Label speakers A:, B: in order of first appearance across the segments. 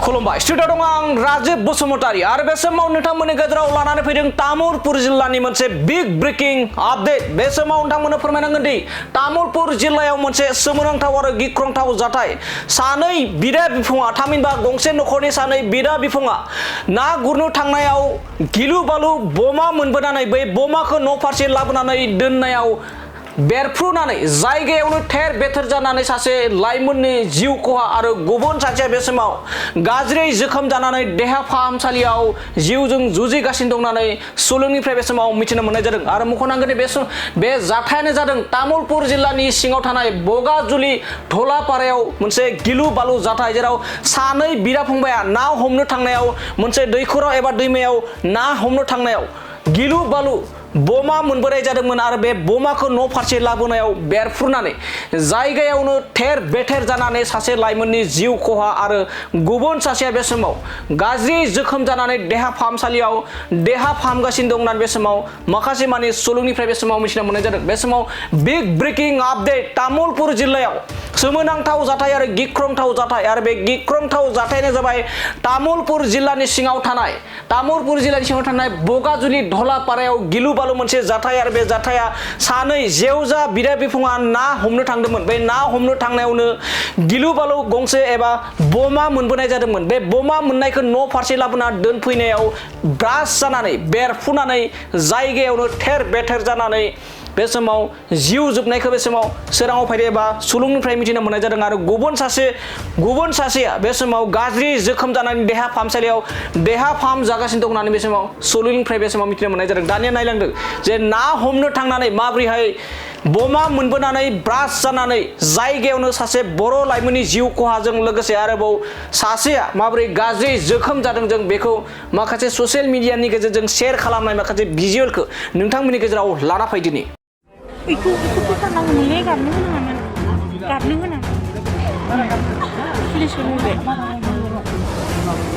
A: खुलुमबाय स्टुडिअ दं आं राजीब बसुमतारी आरो बे समाव नोंथांमोननि गेजेराव लानानै फैदों तामुलपुर जिल्लानि मोनसे बिग ब्रेकिं आपडेट। बे समाव नोंथांमोननो फोरमायनांगोन दि तामुलपुर जिल्लायाव मोनसे सोमोनांथाव आरो गिख्रंथाव जाथाय। सानै बिदा बिफंआ थामहिनबा गंसे नखरनि सानै बिदा बिफंआ ना गुरनो थांनायाव गिलु बालु बमा मोनबोनानै बै बमाखौ न' फारसे लाबोनानै दोननायाव बेरफ्रुनानै जायगायावनो थेर बेथेर जानानै सासे लाइमोननि जिउ खहा आरो गुबुन सासेया बे समाव गाज्रि जोखोम जानानै देहा फाहामसालियाव जिउजों जुजिगासिनो दं होननानै सुलुंनिफ्राय बे समाव मिथिनो मोननाय जादों। आरो मख'नांगोन बे जाथायानो जादों तामुलपुर जिल्लानि सिङाव थानाय बगाजुलि धलापारायाव मोनसे गिलु बालु जाथाय, जेराव सानै बिदा फंबाया ना हमनो थांनायाव मोनसे दैखराव एबा दैमायाव ना हमनो थांनायाव गिलु बालु बमा मोनबोनाय जादोंमोन आरो बे बमाखौ न' फारसे लाबोनायाव बेरफ्रुनानै जायगायावनो थेर बेथेर जानानै सासे लाइमोननि जिउ खहा आरो गुबुन सासेया बे समाव गाज्रि जोखोम जानानै देहा फाहामसालियाव देहा फाहामगासिनो दं होननानै बे समाव माखासे मानि सुलुंनिफ्राय बे समाव मिथिनो मोननाय जादों। बे समाव बिग ब्रेकिं आपडेट तामुलपुर जिल्लायाव सोमोनांथाव जाथाय आरो गिख्रंथाव जाथाय, आरो बे गिख्रंथाव जाथायानो जाबाय तामुलपुर जिल्लानि सिङाव थानाय बगाजुलि धलापारायाव गिलु बालु मोनसे जाथाय। आरो बे जाथाया सानै जेवजा बिदा बिफंआ ना हमनो थांदोंमोन। बे ना हमनो थांनायावनो गिलु बालु गंसे एबा बमा मोनबोनाय जादोंमोन। बे बमा मोननायखौ न' फारसे लाबोना दोनफैनायाव ब्रास जानानै बेरफुनानै जायगायावनो थेर बेथेर जानानै बे समाव जिउ जोबनायखौ बे समाव सोराङाव फैदो एबा सुलुंनिफ्राय मिथिनो मोननाय जादों। आरो गुबुन सासेया बे समाव गाज्रि जोखोम जानानै देहा फाहामसालियाव देहा फाहाम जागासिनो दं होननानै बे समाव सुलुंनिफ्राय बे समाव मिथिनो मोननाय जादों। दानिया नायलांदों जे ना हमनो थांनानै माबोरैहाय बमा मोनबोनानै ब्रास जानानै जायगायावनो सासे बर' लाइमोननि जिउ खहाजों लोगोसे आरोबाव सासेया माबोरै गाज्रि जोखोम जादों, जों बेखौ माखासे ससियेल मिडियानि गेजेरजों शेयार खालामनाय माखासे भिजुअलखौ नोंथांमोननि गेजेराव लाना फैदिनि।
B: बेखौ फोथारनांगौमोनलै, गाबनो होनाङामोन पुलिसखौ बुंबाय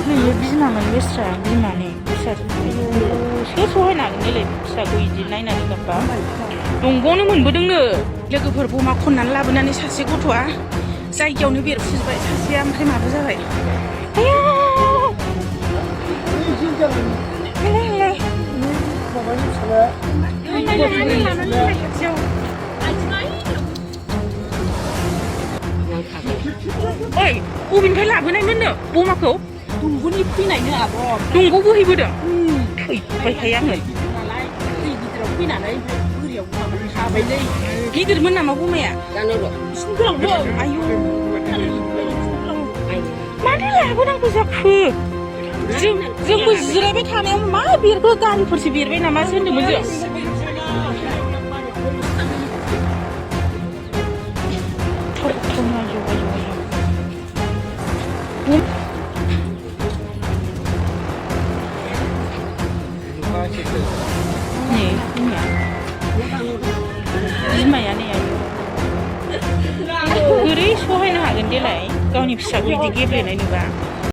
B: नैयो बिमामोन बेस्रा बिमानि सोर सहायनो हागोन देलाय फिसाखौ बिदि नायनानै गाबबा। दंग'आवनो मोनबोदोंनो लोगोफोर बमा खननानै लाबोनानै सासे गथ'आ जायगायावनो बेरफुजोबबाय, सासेया ओमफ्राय माबा जाबाय। ओइ बबेनिफ्राय लाबोनायमोननो बमाखौ?
C: दंग'नि फैनायनो आब'।
B: दंग' बोहैबोदों? थैबाय थायो आङो।
C: दै गिदिराव फैनानै बोरियाव थाबायलै।
B: गिदिरमोन नामा बमाया?
C: जानो र' गोलावदों।
B: आयु मानो लाबोनांगौ जाखो? जोंबो जिरायबाय थानायाव मा बेरखो? गारिफोरसो बेरबाय नामा होनदोंमोन जों। बिमाया नै आयु बोरै सहायनो हागोन देलाय गावनि फिसाखौ बिदि गेब्लेनाय नुबा।